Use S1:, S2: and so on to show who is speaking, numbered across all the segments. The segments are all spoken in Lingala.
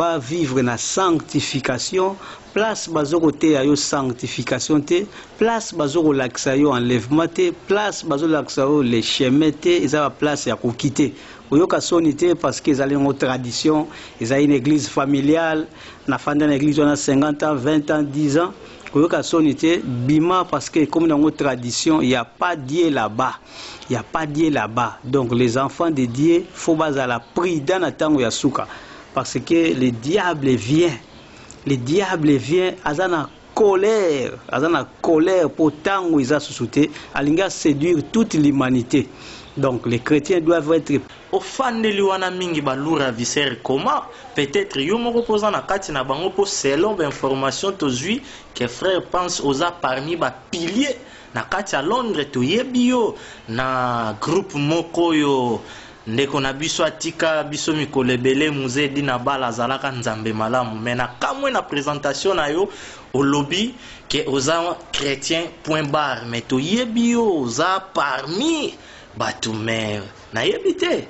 S1: Ba vivre na sanctification, place bazo koteya yo sanctification te, place bazo kolakisa yo enlèvement te, place bazo lakisa yo le chemin te, eza ba place ya ko quitter. Koyoka soni te parce que ezali yango tradition, ezali une eglise familiale, na fanda na eglise wana 50 ans, 20 ans, 10 ans. Koyoka soni te, bima parce que ekomi nango tradition, il ya pas Dieu là-bas. Il ya pas Dieu là-bas. Donc les enfants de Dieu, faut bazala prudent na tango ya suka. Parce que le diable vient, le diable vient, aza na colère, aza na colère po tango eza susu te, alingi a séduire toute l'humanité. Donc les chrétiens doivent être.
S2: Ofandeli wana mingi ba lourds ravisseurs comment peut-etre yo moko pe oza na kati na bango po selon ba informations tozui que frère pense oza parmi ba piliers na kati ya Londres toyebi yo na groupe moko oyo Ndeko na biso atika biso mikolo ebele Muzee Dina Bala azalaka Nzambe malamu mais na kamwe na presentation na yo olobi ke oza chretien point barre mais toyebi yo oza parmi batu mais nayebi te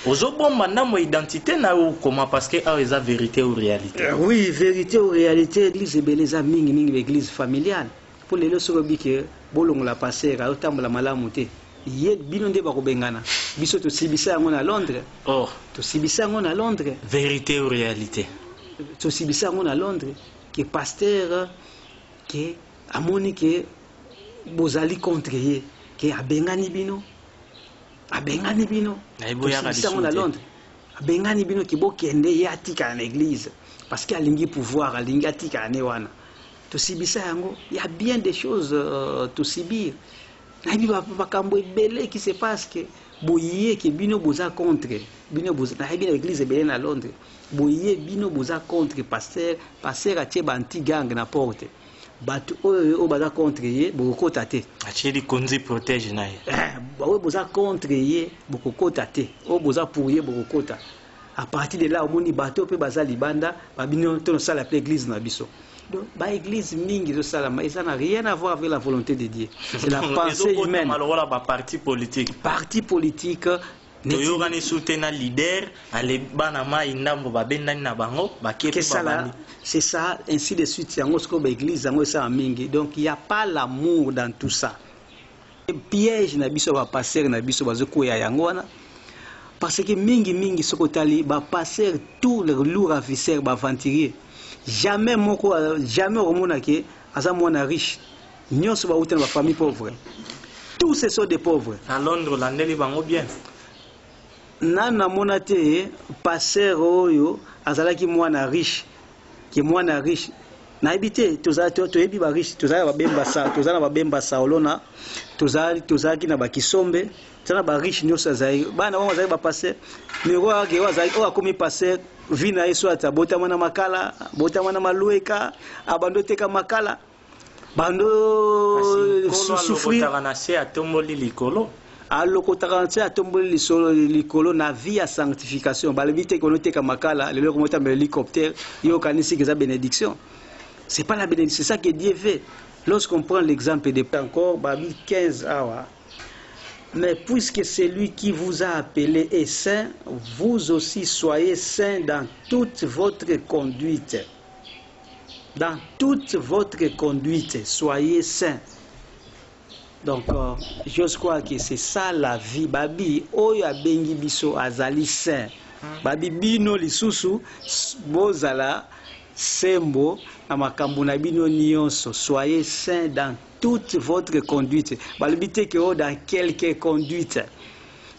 S2: ozo bomba ndambo ya identite na yo ou comment parce que awa eza verite ou realite.
S1: Oui verite ou realite eglise ebele eza mingi mingi ba eglise familiale po lelo soki oyebi ke bolongola pasteur azo tambola malamu te Ye bino nde bakobengana biso tosibisa yango na Londres.
S2: Oh.
S1: Tosibisa yango na Londres.
S2: Verite ou realite?
S1: Tosibisa yango na Londres que pasteur que amoni que bozali contre ye que abengani bino abengani bino. Tosibisa yango na Londres. Abengani bino que bokende ye atikala na eglise parce que alingi pouvoir alingi atikala ne wana. Tosibisa yango. Il y a bien des choses euh, tosibir. Nayebi makambo ebele qui se passe que boye que bino boza contre bino boza nayebi na eglise ebele na Londres boye bino boza contre pasteur pasteur atie ba anti gang na porte bato oyo oyo baza contre ye bokokota te
S2: atie likonzi protège na ye
S1: eh, oyo boza contre ye bokokota te oyo boza pour ye bokokota à partir de là omoni bato mpe baza libanda babino tonosala mpe eglise na biso. Donc ba eglise mingi ezo salama eza na rien à voir avec la volonté de Dieu. C'est la pensée humaine.
S2: Lokola ba parti politique.
S1: Parti politique.
S2: Toyokani su te na leader ale bana mayi ndambo babendani na bango bakie pe babandi.
S1: C'est ça ainsi de suite yango sikoyo ba eglise yango esala mingi donc il y a pas l'amour dans tout ça. Piège na biso ba pasteur na biso bazo kweya yango wana parce que mingi mingi soki otali ba pasteur tout les lourds ravisseurs ba aventuriers jamais moko jamais okomona ke aza mwana riche nyonso bawuta na ba famille pauvre tous ce sont des pauvres.
S2: Na Londres olandeli bango bien?
S1: Nanu namona te pasteur oyo azalaki mwana riche ke mwana riche nayebi te tozali toyebi ba riche tozali na ba bemba sa tozali na ba bemba saolona tozali tozalaki na ba kisombe toza na ba riche nyonso azali bana bango bazali ba pasteur miro ake oyo azali oyo akomi pasteur vie na ye soit abotama na makala abotama na malueka abandi oteka makala bando
S2: souffrir na se atomboli likolo
S1: alokotaka na se atomboli lisolo likolo na vie ya sanctification balobi te kono teka makala lelo komota mela hélicoptère yo okanisi que eza bénédiction c'est pas la bénédiction c'est ça que Dieu veut lorsqu'on prend l'exemple de encore babi 15 awa. Mais puisque celui qui vous a appelé est saint, vous aussi soyez saints dans toute votre conduite. Dans toute votre conduite, soyez saints. Donc, euh, j'ose croire que c'est ça la vie. Babi, oyo abengi biso azali saint. Babi bino lisusu bozala sembo na makambo na bino nyonso. Soyez saints dans toute votre conduite. Balobi te que oh, dans quelque conduite.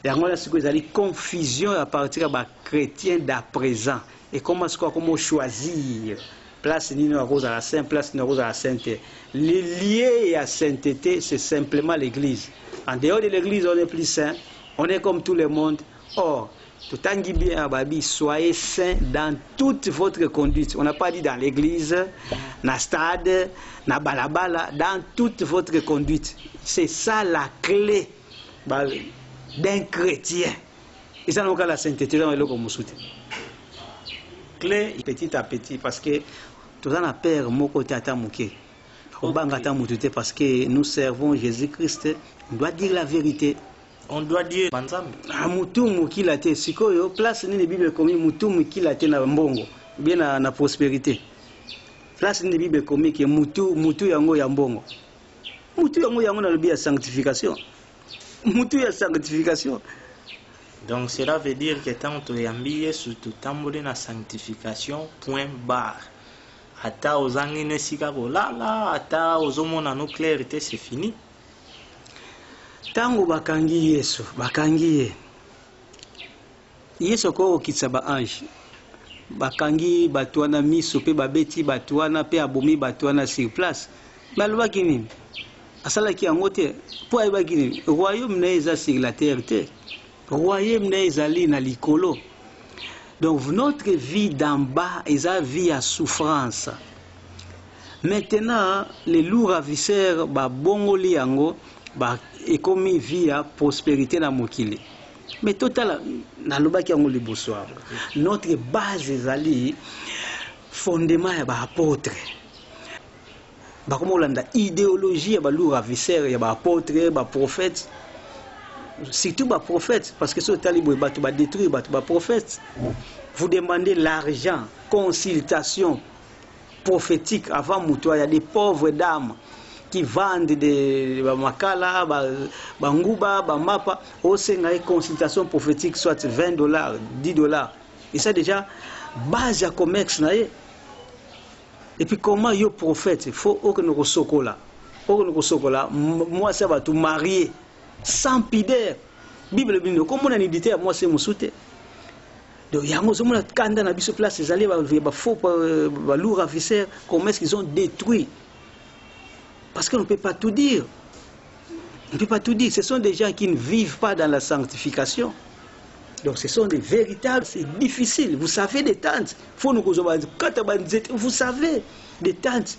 S1: Yango wana sikoyo ezali confusion à partir ya ba chrétiens d'à présent. Ekoma sikoyo akoma choisir place nini akozala saint, place nini akozala saint te. Le lieu ya sainteté, c'est simplement l'église. En dehors de l'église, on est plus saint, on est comme tout le monde. Or, totangi bien babi, soyez saints dans toute votre conduite. On n'a pas dit dans l'église, na stade, na balabala, dans toute votre conduite. C'est ça la clé d'un chrétien. Eza na la sainteté eza eloko mosusu te.
S2: Clé
S1: petit à petit parce que toza na père moko te ata moke. Kobanga ata motu te parce que nous servons Jésus-Christ, on doit dire la vérité.
S2: On doit dire banzambe.
S1: Ah, mutu mokila te sikoyo place nini bible ekomi mutu mokila te na mbongo. Bien na prospérité. Place nini Bible ekomi ke mutu mutu yango ya mbongo? Mutu yango yango nalobi ya sanctification. Mutu ya sanctification.
S2: Donc cela veut dire que ntango toyambi Yesu, totamboli na sanctification, point barre. Ata ozangi no esika kolala, ata ozomona no clair te, c'est fini.
S1: Ntango bakangi Yesu, bakangi ye, Yesu akoki kokitisa baange. Bakangi bato wana miso mpe babeti bato wana mpe abomi bato wana sur place. Mais alobaki nini? Asalaki yango te mpo ayebaki nini? Royaume na ye eza sur la terre te, royaume na ye ezali na likolo. Donc notre vie d'en bas eza vie ya souffrance. Maintenant les loups ravisseurs babongoli yango, ba ekomi vie ya prospérité na mokili. Mais totala, nalobaki yango liboso awa, notre base ezali fondement ya baapôtre. Bakoma kolanda idéologie ya baloups ravisseurs, ya baapôtre, baprophète, surtout baprophète, parce que soki otali boye, bato badétruire bato, baprophète. Vous demandez l'argent, consultation prophétique avant moto. Ya des pauvres dames qui vendent des bamakala, banguba, bamapa, osenga ye consultation prophétique, soit 20 $, 10 $, et ça déjà base ya commerce na ye. Et puis comment yo prophète faut okende kosokola, okende kosokola mwasi ya bato marié sans pudeur? Bible bino okomona nudité ya mwasi mosusu te. Donc yango ozomona kanda na biso, place ezali bafaux, balourd ravisseur. Comment est-ce qu'ils ont détruit? Parce qu'on ne peut pas tout dire, on ne peut pas tout dire. Ce sont des gens qui ne vivent pas dans la sanctification. Donc ce sont des véritables, c'est difficile. Vous savez, des tentes, faut nous, vous savez, des tentes,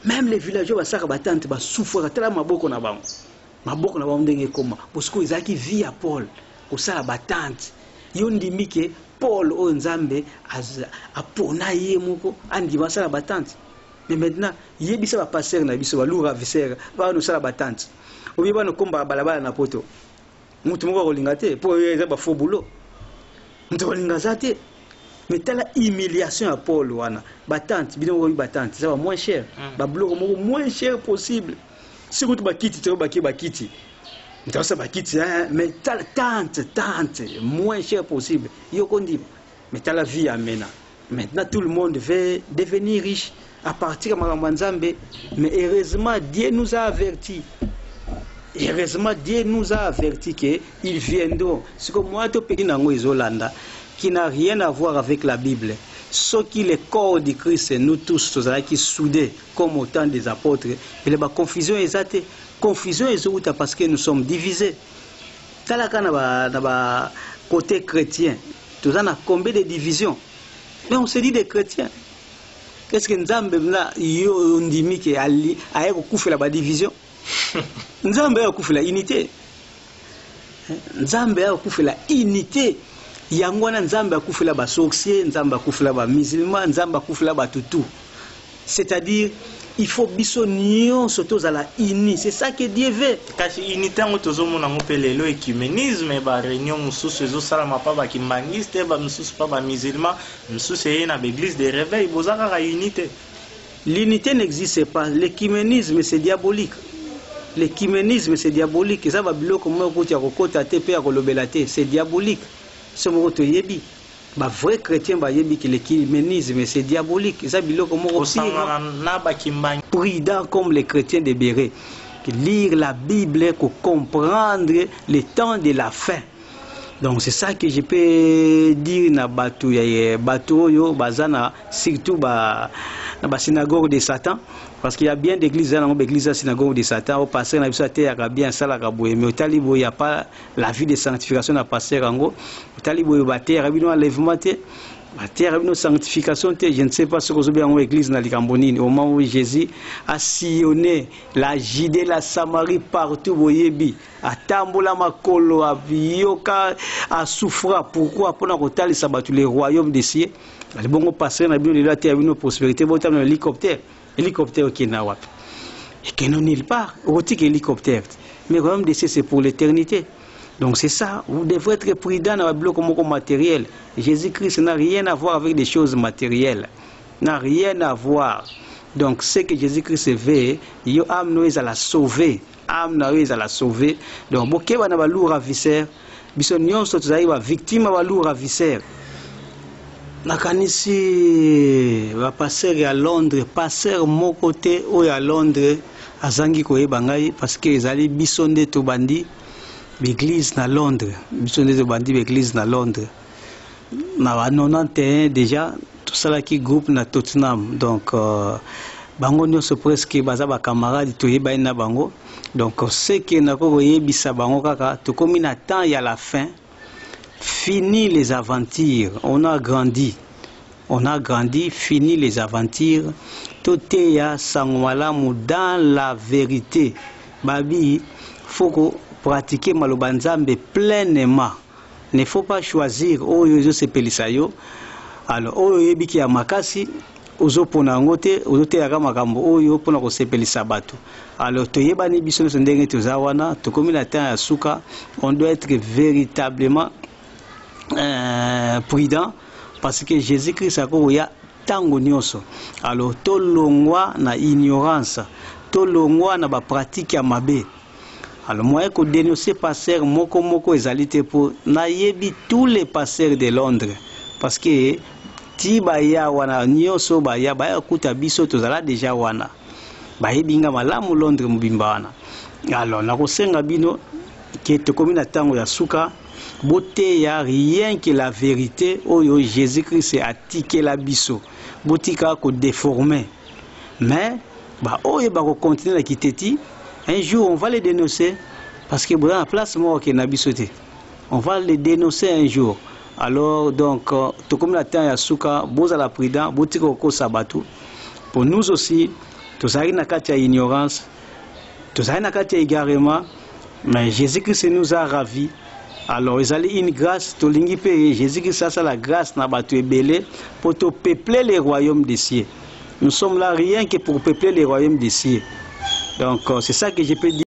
S1: même les villageois basaka batente, basouffraka. Tala maboko na bango, maboko na bango ndenge ekoma, parce que ezalaki vie ya Paul kosala batente. Yo ndimi ke Paul oyo Nzambe apona ye moko andima asala batente? Mais maintenant yebisa bapasteur na biso balourd ravisseur bana osala batente, obi bana okombaka balabala na poto, moto moko akolinga te, mpo oyo eza bafaux boulot, moto akolinga aza te. Mais tala humiliation ya Paul wana. Batente, bino oyo batente eza ba moins cher, babiloko moko moins cher possible. Sikutu bakiti te, baki bakiti, moto asala bakiti, mais tala tente, tente moins cher possible, yo kondima. Mais tala vie ya mena. Maintenant tout le monde veut devenir riche à partir ya makambo ya Nzambe. Mais heureusement Dieu nous a averti, heureusement Dieu nous a averti que ils viendront. Siko moi topeki nango ezolanda, qui n'a rien à voir avec la Bible. Soki le corps du Christ, nous tous tozalaki soudés comme au temps des apôtres, ele baconfusion eza te. Confusion ezowuta parce que nous sommes divisés. Talaka na ba côté chrétien, toza na combien de divisions? Mais on se dit des chrétiens. Est ce que Nzambe na yo ondimi ke aye kokufela badivision? Nzambe aye kokufela unité, Nzambe aye kokufela unité. Yango wana Nzambe akufela basorcier, Nzambe akufela bamusulman, Nzambe akufela bato tout. C'est-à-dire il faut biso nyonso tozala unis, c'est ça que Dieu veut.
S2: Kasi unité yango tozomona yango mpe lelo, écuménisme, baréunion mosusu ezosalama mpa bakimbangiste, bamisusu mpa bamusulman, mosusu eye na baéglise de réveil. Boza kaka unité?
S1: L'unité n'existe pas. L'écuménisme, c'est diabolique. L'écuménisme, c'est diabolique. Eza babiloko moko kuti ya kokota te mpe ya kolobela te, c'est diabolique. So moko toyebi, bavrai chrétien bayebi ke l'écuménisme, c'est diabolique. Eza biloko moko
S2: kosangana na bakimbangi.
S1: Prudent comme les chrétiens de Bérée, lire la Bible pour comprendre le temps de la fin. Donc c'est ça que je peux dire na bato ya bato oyo baza na surtout ba na basynagogue de Satan, parce qu'il y a bien d'églises nango, baéglise ya synagogue de Satan. Oyo pasteur na biso ateyaka bien, asalaka boye, mais otali boye, ya pas la vie de sanctification na pasteur yango. Otali boye, bateyaka bino enlèvement te, bateyaka bino sanctification te. Je ne sais pas soki ozobenga yango église na likambo nini. Au moment où Jésus a sillonné la Judée, la Samarie, partout, boyebi, atambola makolo, ayoka, asouffra. Pourquoi? Mpona kotalisa bato le royaume des cieux. Bongo pasteur na bino lelo ateya bino prospérité, botama na hélicoptère. Hélicoptère okenda wapi? Ekende nulle part, okotika hélicoptère te. Mais royaume des cieux, c'est pour l'éternité. Donc c'est ça, vous devrez être prudent na babiloko moko matériel. Jésus-Christ n'a rien à voir avec des choses matérielles, n'a rien à voir. Donc ce que Jésus-Christ veut, yo âme na yo ezala sauvé, âme na yo ezala sauvé. Donc bokeba na baloups ravisseurs. Biso nyonso tozali bavictime ya baloups ravisseurs. Nakanisi bapasteur ya Londres, pasteur moko te oyo ya Londres azangi koyeba ngai, parce que ezali biso nde tobandi baeglise na Londres. Biso nde tobandi baeglise na Londres na ba 91. Déjà tosalaki groupe na Tottenham. Donc bango nyonso presque baza bacamarade, toyebani na bango. Donc ce que nakoki koyebisa bango kaka, tokomi na temps ya la fin. Fini les aventures, on a grandi, on a grandi. Fini les aventures. Toteya sango malamu dans la vérité. Babi faut kopratiquer maloba Nzambe pleinement. Ne faut pas choisir oyo ezosepelisa yo. Alors oyo oyebiki ya makasi, ozopona yango te, ozoteyaka makambo oyo mpona kosepelisa bato. Alors toyebani biso nyonso ndenge toza wana. Tokomi na temps ya suka. On doit être véritablement prudent, parce que Jésus Christ akokoya ntango nyonso. Alors tolongwa na ignorance, tolongwa na bapratique ya mabe. Alors moyen kodénoncer pasteur moko moko ezali te, mpo nayebi tous les pasteurs de Londres, parce que ti baya wana nyonso, baya baya kuta biso tozala déjà wana. Bayebi nga malamu Londres mobimba wana. Alors nakosenga bino ke tokomi na ntango ya suka. Boteya rien que la vérité oyo Jésus Christ atikela biso. Botika kodéformer. Mais baoyo bakocontinuer na kiteti, un jour on va les dénoncer, parce que boza na place moko okende na biso te. On va les dénoncer un jour. Alors donc tokomi na temps ya suka. Bozala prudent, botika kokosa bato. Pour nous aussi, tozalaki na kati ya ignorance, tozalaki na kati ya égarement, mais Jésus Christ nous a ravis. Alors ezali une grâce. Tolingi mpe Jésus Christ asala grâce na bato ebele mpo topeupler le royaume des cieux. Nous sommes là rien que pour peupler le royaume des cieux. Donc c'est ça que je peux dire.